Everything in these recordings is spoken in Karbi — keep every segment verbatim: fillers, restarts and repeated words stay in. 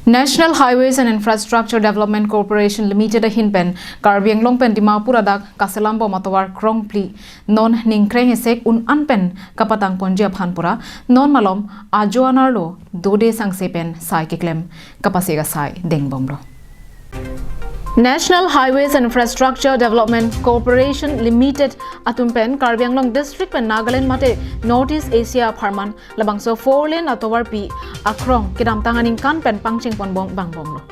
National Highways and Infrastructure Development Corporation Limited ahin pen Karbi Anglong pen Dimapur adak kaselam bom atovar krongphli non ningkreng esek un-an pen kapatang ponji aphan pura non malom ajo anerlo dode sangse pen sai keklem kapasik asai deng bomlo. National Highways and Infrastructure Development Corporation Limited atum pen Karbi Anglong District pen Nagaland mate North East Asia apharman labangso four lane atovarpi akrong kedamtang aningkan pen pangcheng ponbom vangbomlo.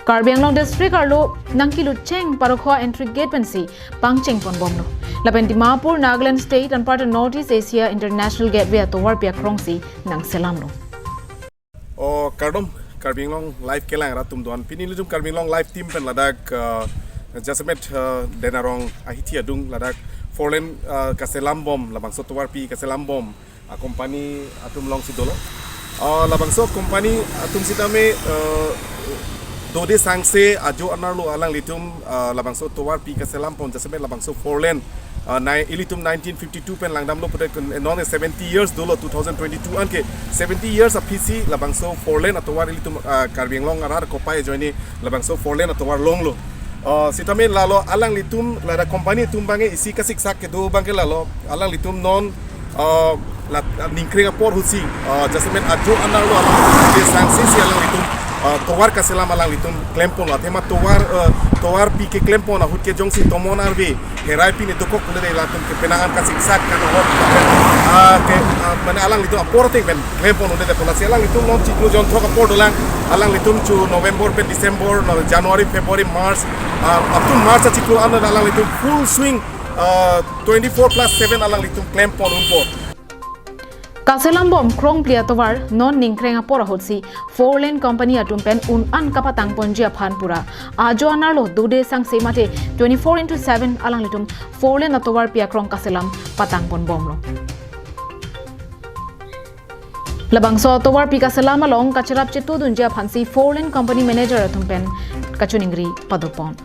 Karbi Anglong District arlo nangkelutcheng Parokhowa entry gate pensi pangcheng ponbomlo. Lapen Dimapur, Nagaland State anparta North East Asia International Gateway atovarpi akrongsi nangselamlo. O kardom, Karbi Anglong Live kelang rat atum doan. Pini ilitum Karbi Anglong Live team pen ladak, uh, jasemet, uh, Denarong ahithi adung ladak four lane, uh, kaselam bom, labangso tovarpi kaselam bom, uh, company atum alongsi dolo. Uh, labangso company atum sitame, uh, dode sangse ajo anerlo alanglitum, uh, labangso tovarpi kaselam pon jasemet labangso four lane, uh, nai-, ilitum nineteen fifty-two pen langdamlo pute kun-, non seventy years dolo, two thousand twenty-two anke seventy years aphisi labangso four lane atovar ilitum, uh, Karbi Anglong arat kopai ajoine labangso four lane atovar longlo. Uh, sitame lalo alanglitum lada company atum abangke isi kasiksak kedo abangke lalo alanglitum non, uh, la, uh, ningkreng apor ahutsi, uh, jasemet ajo anerlo alanglitum dode sangse si alanglitum, uh, tovar kaselam alanglitum klem ponlo. Athema tovar, uh, tovarpi keklem pon ahut ke jongsi tomon arve herai pine dokok pule de latum ke penang an kasiksak kan hot, uh, ke, uh, mane alanglitum apor ateng pen klem pon un'e de pon. Lasi alanglitum non chiklo jon throk apor dolang, alanglitum chu November pen December, no, January, February, March, uh, up to March achiklo an alanglitum full swing, uh, twenty-four plus seven alanglitum klem pon unpo. Kaselam bom krongphli atovar non ningkreng apor ahutsi four lane company atum pen un-an kapatang ponji aphan pura ajo anerlo dode sangse mate twenty-four into seven alanglitum four lane atovarpi akrong kaselam patang ponbomlo. Labangso atovarpi kaselam along kacherap chetudunji aphansi four lane company manager atum pen kachiningri padopon.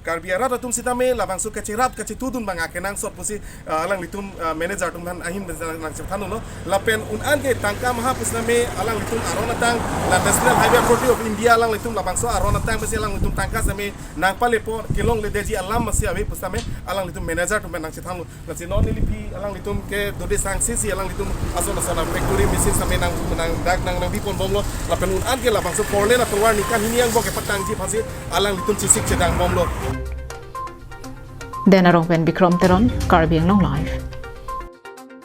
Karbi arat atum sitame labangso kacherap kachetudun abang akenangsot pusi, uh, alanglitum, uh, manager atum aphan ahin nang, nangchethanlo. Lapen un-an ke tangka maha pusitame alanglitum aron atang la National Highway Authority of India alanglitum labangso aron atang pusi alanglitum tangka sitame nangpalepo kelongledeji alam masi ave pusitame alanglitum manager atum pen nangchethanlo. Lasi non neliphi alanglitum ke dode sangse si alanglitum ason ason a factory machine sitame nang, nangdak nang nangbi ponbomlo. Lapen un-an ke labangso four lane atovar ningkan hini angbong kepatangji aphansi alanglitum chesik chedang bomlo. Denarong pen Bikrom Teron, Karbi Anglong Live.